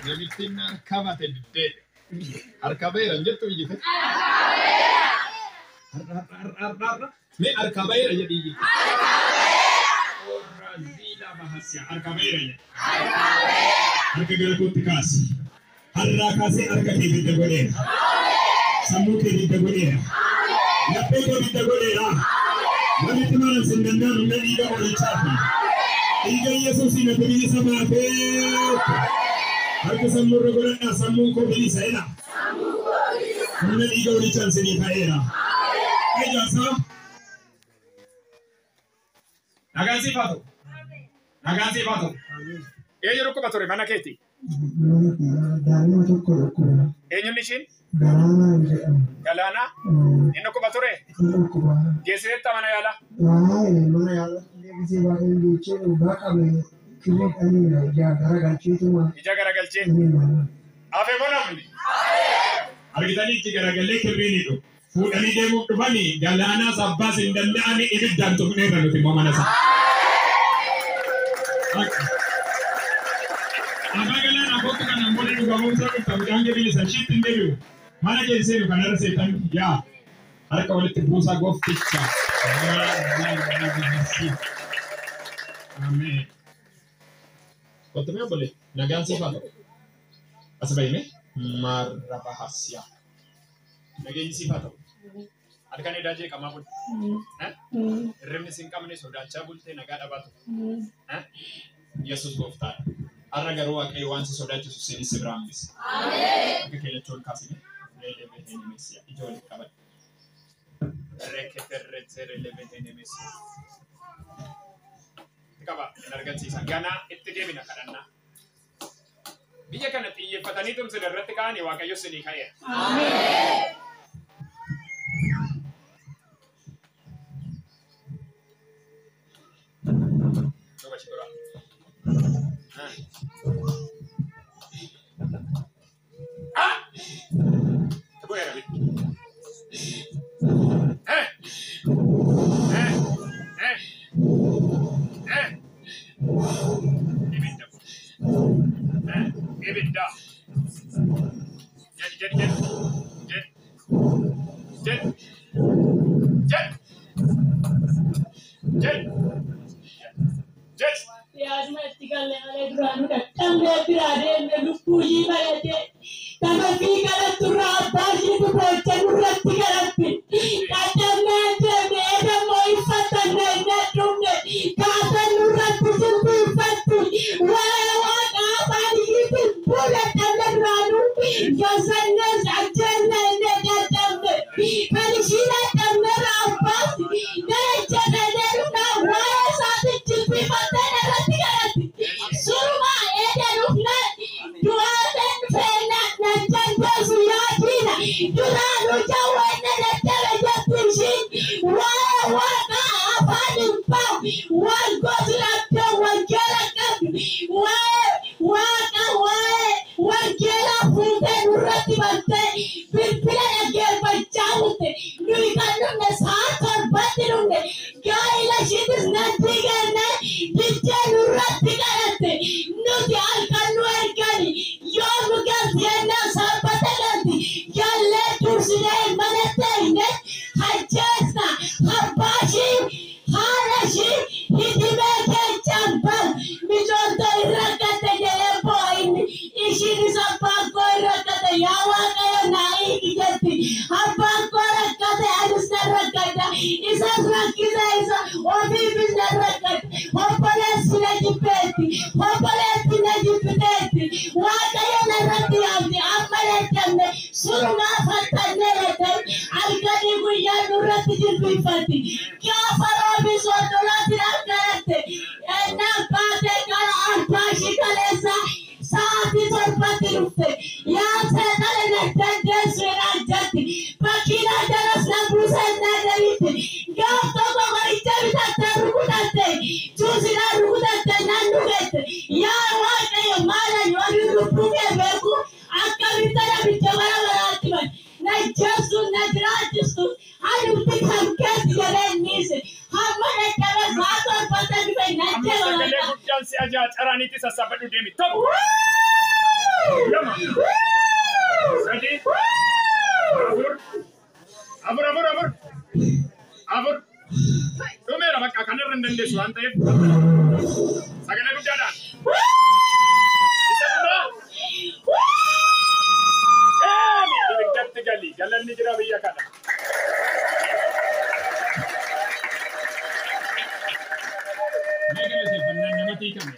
Namittiin harka bate diddee. Harka ba'eera hin jettu iyyite. Har'a. Mee harka ba'eera jedhi iyyi. Warra ziila bahasya harka ba'eera jedhi. Harka gara kootti kaasi. Har'aa kaasee harka kee bidda godheera. Sammuu kee bidda godheera. Laphee kee bidda godheera. Walitti maran sin danda'an humna dhiiga oolichaati. Dhiiga Yesuusiin ati bilisa baatee. Harka sammuurra godhadhaa sammuun koo bilisa jedha. Humna dhiiga oolichaan sinii ta'eera. Ijaasaa. Nagaan siif haa ta'u. Nagaan siif haa ta'u. Eenyu dhukkuba ture mana keetii? Daa'ima tokko dhukkuba. Eenyuun ishiin? Galaanaa jedhama. Galaanaa? Inni dhukkuba ture? Inni dhukkuba. Geessiseetta mana yaalaa? Waa'ee mana yaalaa illee baay'een geechee dhugaa qabe kirrii dhanii ija garagalcheetuma. Ija garagalchee? Hafe moo namni? Argitanii itti garagallee kirriin hidhu. Fuudhanii deemuuf dhufanii galaanaas abbaas hin danda'anii ibiddaan tuqneerra nuti immoo mana isaa. Abbaa galaanaa kootu kanaan booda dhugamuun isaa dhufta midhaan kee bilisa ishiitti hin deebi'u. Mana kee seenu kanarra seetan yaa harka walitti buusaa goofticha. Ameen. Kottu mee obbolee nagaan siif haa ta'u. As bahime marraba hasiyaa. Nageenyi siif haa ta'u. Halkan edaa jeeqamaa bulte. Hirribni sin qabne sodaachaa bulte nagaa dhabaa turte. Yesuus gooftaadha. Har'a garuu Waaqayyo waan si sodaachisu sinis si biraa hambisa. Akka keellachuu ol kaasine leelebeheenemesiya ija walitti qabadhu. Reketerreteerelebeheenemesiya. Itti qaba hin argamsiisa. Ganaa itti deebina kadhannaa. Biyya kana xiyyeeffatanii tumsin irratti ka'anii Waaqayyo sinii ka'eera. Duuba ishee dura. Ah! Bu'eera bi. Eh! Eh! Eh! Eh! Ibidda. Eh! Ibidda. Jedhi jedhi jedhi. Jedhi. Jedhi. Jedhi. Jedhi. Jedhi. Yaaduma itti galle malee duraanuu dadhabnee biraa deemne lubbuu ishii baratee nama fi kadhatturraa abbaa ishiitu boocha nurratti kadhatti. Dadhabnee deemne eedammoo uffatanne hin dhumne kaasan nurratti jilbiiffatti. Waa'ee waaqa afaan ishiitiin buuladhabne duraanuu gosannees ajjeenne hin dadhabne. Kan ishii dadhabnerra abbaas gara jedhanii dhufnaa waa'ee isaatiin jilbiifattee irratti kadhatti. Suruma eeda dhufnaa du'aateen feena nan dandeessu yaadiina. Duraanuu jawweenne dadhabe jetti ishiin waa'ee waaqa afaan hin bahu waan gootu dhabdee wangeela qabdu waa'ee waaqa waa'ee wangeela fuutee nurratti bantee bilbila dhaggeeffachaa bulte nuyi kan dhufne sa'a torbatti dhufne gaa'ela ishiitis nan diigenne diddee nurratti kadhatte nuti halkan nu ergani yoo nu galti jennaan sanbata galti gallee dursinee mana teenne hajjeessa abbaa ishii haadha ishii hidhimee keechaan bal mijooltoo hin rakkate jedhee boo'a inni ishiinis abbaan koo hin rakkate yaa Waaqayyo naa hiiki jetti abbaan koo rakkate anis nan rakkadha isas rakkise isa ofiifis nan rakkadha obboleessi na jibbeetti obboleetti na jibbiteetti Waaqayyo narratti yaamte amma dadhabne surumaa fattannee dadhabne halkanii guyyaa nurratti jilbiiffatti gaafa roobi soddolaatti dhaggalatti ennaan baatee gara abbaa ishii kaleessa sa'aatii torbatti dhufte yaa seexana na dandeessu jedhaan jetti makiinaa jalas na buusa ennaa dariitti gaaf tokko qoricha bitatte rukutatte juusinaa rukutatte nan dhugette yaa Waaqayyo maalan warri lubbuu kee beeku akkamitti namicha bara baraatti bane na jeestu na jiraachistu anumti kan keetti jedhee niise hamma dadhabe sa'a torbatti dhufe nan Amma jeba sagalee waaqa. guddaan si ajaa caraniitti sassaabadhu deemi. Tokko. 2, 3, 4, 4, 4, 4, 4. Dhumeera bakka kanarra hin dandeessu waan ta'eef. Sagalee guddaadhaan. Isa dhumaa. Deemi ibiddatti gali. Galanni jira biyya kana. Mee galateeffannaan nama hiikame.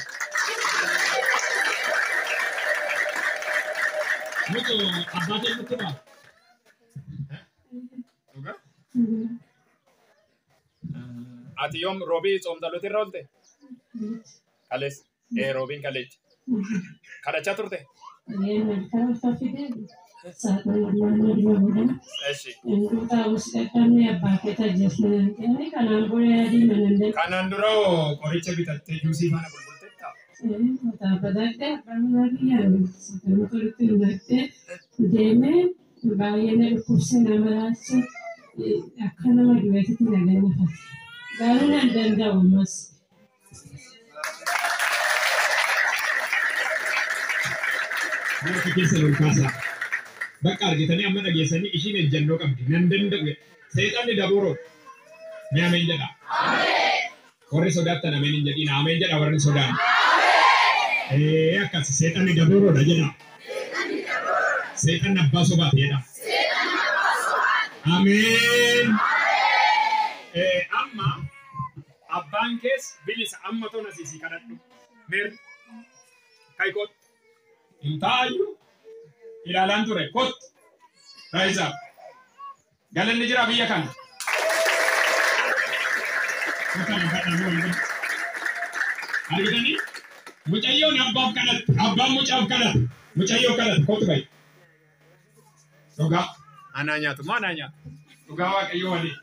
Mutu abbaa kee nutti ba'a. Dhugaa? Ati yoom roobii tsoomtalooti irra oolte? Kalees. Roobiin kaleechi. Kadhachaa turte? Eshi. Kanaan dura hoo qoricha bitattee juusii faana bulbulteettaa? Deemee baay'ee na dhukkubse na maraache akka nama du'eetitti na gannafate. Garuu nan danda'u ammas. Harka keessa ol kaasaa. Bakka argitanii amma dhageessanii ishiin ejjennoo qabdi. Nan danda'u. Seexanni dabooroo. Mee ameen jedha. Warri sodaattan ameen hin jedhiin. Ameen jedha warri sodaan. Akkas seexanni dabooroodha jedha. Seexanni abbaa sobaati jedha. Ameen. Amma abbaan kees bilisa amma tona siisii kadhadhu. Meer kai kottu. Hin taa'ayyu. Ilaalaan ture kottu. Raayisaa. Galanni jira biyya kana. Kottu kadhadhu wal argitanii mucayyoon abbaaf kadhatte abbaan mucaaf kadhate mucayyoo kadhate kottu bayi. Dhugaa anaa nyaatu moo anaa nyaatu? Dhugaa Waaqayyoo walii.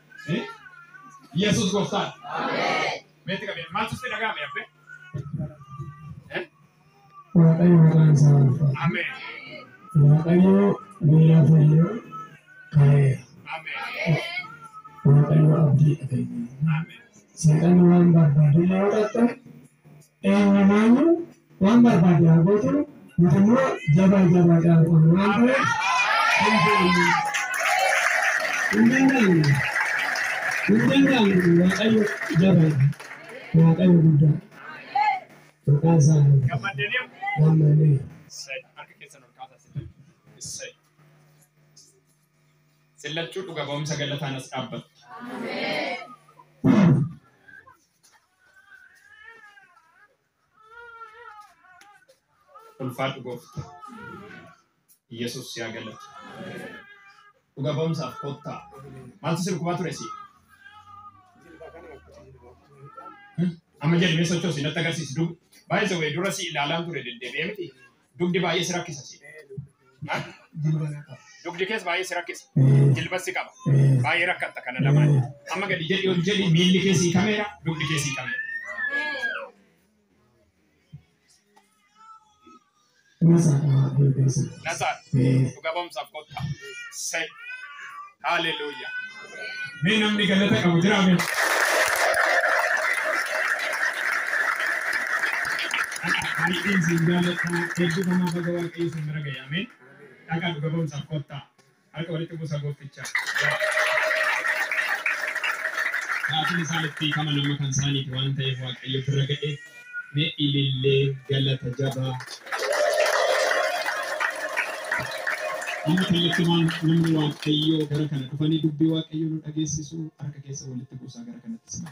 Yesuus gooftaan. Meetti qabee maaltu sitti dhaga'ame abbee? Waaqayyo maqaan isaa ulfaata. Ameen. Waaqayyo guyyaa fayyoo ka'eera. Ameen. Waaqayyo abdii dhabeenya. Ameen. Seexanni waan barbaade yoo dhatte eenyumaanuu waan barbaade haa gootu nuti immoo jabaa jabaa caalu qabna waan ta'eef hin danda'amu. Hin danda'amu. Waaqayyo jabaadha. Waaqayyo guddaa. Maqaan isaa haa ulfaatu. Gammaddanii Gammannee. Issai. Harka keessan ol kaasaa sillachuu. Issai. Sillachuu dhuga ba'umsa galataan as dhaabbattu. Ulfaadhu gooftaa. Yesuus yaa galatu. Dhuga ba'umsaaf kottaa. Maaltu si dhukkubaa ture si? Amma jedhamee sochoosi natti agarsiisi. Baay'ee zawwee dura si ilaalaan ture deddeebi'ee miti. Dugdi baay'ee si rakkisa si. Dugdi kees baay'ee si rakkisa. Jilbas si qaba. Baay'ee rakkatta kana lamaan. Amma gadi jedhi ol jedhi miilli kee sii kameera dugdi kee sii kameera. Nasaa dhuga ba'umsaaf kottaa. Say. Haaleluyyaa. Mee namni galata qabu jira mee? Baay'een siin jaalladha. Eebbifamaa baga Waaqayyo sin bira ga'e. Ameen. Dhaqaa dhuga ba'umsaaf kottaa. Harka walitti buusaa gooftichaa. Gaafiin isaan itti hiikaman amma kan isaaniiti waan ta'eef Waaqayyo bira ga'e. Mee ilillee galata jabaa. Amma kallattumaan namni Waaqayyoo gara kana dhufanii dubbii Waaqayyoo nu dhageessisu harka keessa walitti buusaa gara kanatti sima.